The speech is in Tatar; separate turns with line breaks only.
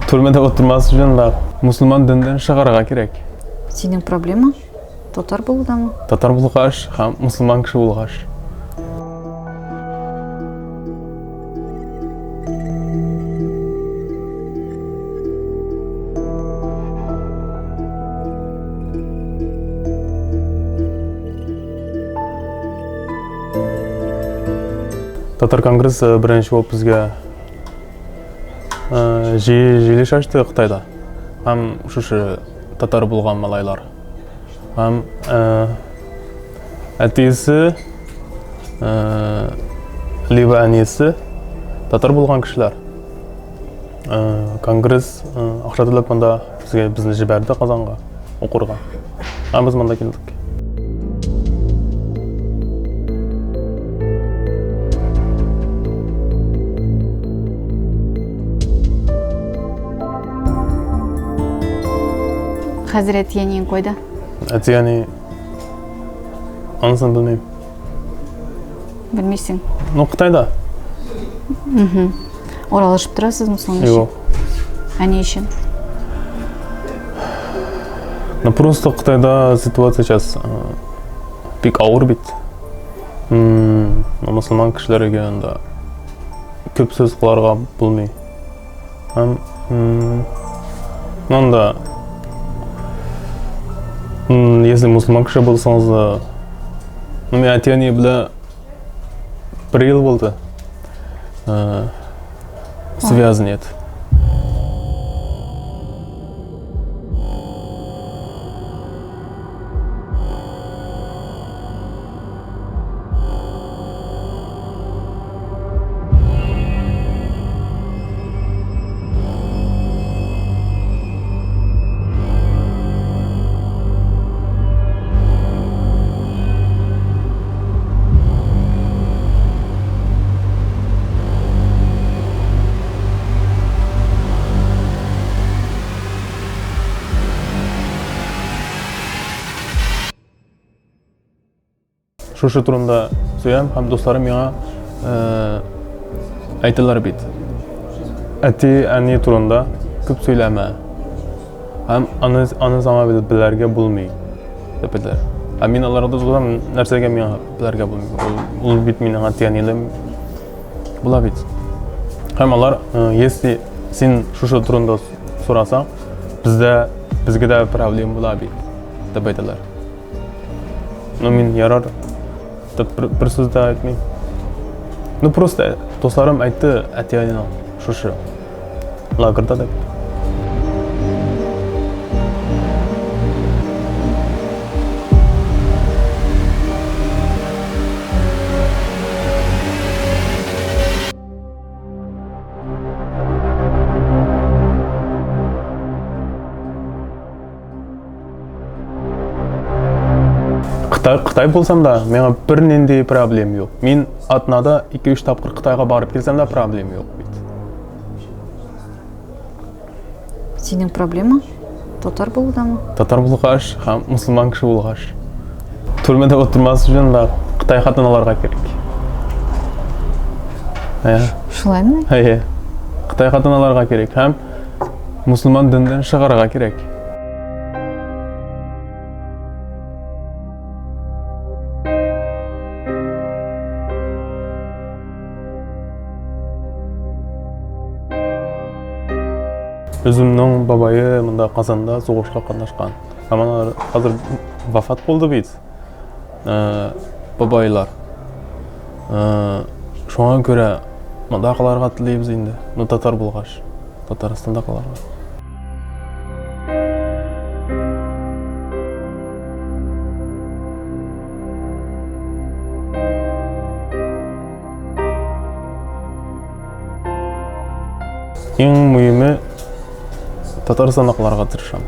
Төрмәдә утырмас өчен дә мусульман диненнән чыгарга кирәк.
Синең проблема татар булудамы?
Татар булгач һәм мусульман кеше булгач. Татар конгрессы беренче булып безгә җыелыш ачты Кытайда. Һәм шушы татар булган малайлар. Һәм әтисе либо әнисе татар булган кешеләр. Конгресс акча түләп монда безгә безне җибәрде Казанга укырга. Һәм без монда килдек.
Хәзер әти-әниең кайда?
Әти-әни анысын белмим.
Белмисең.
Ну, Кытайда.
Аралашып торасызмы соң?
Юк.
Ә ни өчен?
Ну, просто Кытайда ситуация сейчас бик авыр бит. Мусульман кешеләргә анда күп сүз кыларга булмый. Һәм анда если мусульман кеше булсаңыз, ну, мин әти-әни белән бер ел булды. Связи нет. Шушы турында сөйләм һәм дусларым миңа әйтәләр бит. Әти, әни турында күп сөйләмә. Һәм аны аны саңа белергә булмый дип әйтәләр. Ә мин аларга да нәрсәгә миңа белергә булмый. Ул, ул бит минем әти әнилем була бит. Һәм алар, если син шушы турында сорасаң, бездә безгә дә проблема була бит дип әйтәләр. Ну, мин ярар дип бер сүз дә әйтмим. Ну, просто дусларым әйтте, әти-әнинең шушы лагерьда дип. Кытай, Кытай булсам да, миңа бернинди проблем юк. Мин атнада 2-3 тапкыр Кытайга барып килсәм дә проблем юк бит.
Синең проблема татар булудамы?
Татар булгач һәм мусульман кеше булгач. Төрмәдә утырмас өчен дә Кытай хатын аларга кирәк. Әйе.
Шулаймы?
Әйе. Кытай хатын аларга кирәк һәм мусульман диннән чыгарга кирәк. Үземнең бабайы монда Казанда сугышка катнашкан. Һәм алар хәзер вафат булды бит. Бабайлар. Шуңа күрә монда калырга телибез инде. Ну, татар булгач, Татарстанда калырга. Иң мөһиме Татарстанда калырга тырышам.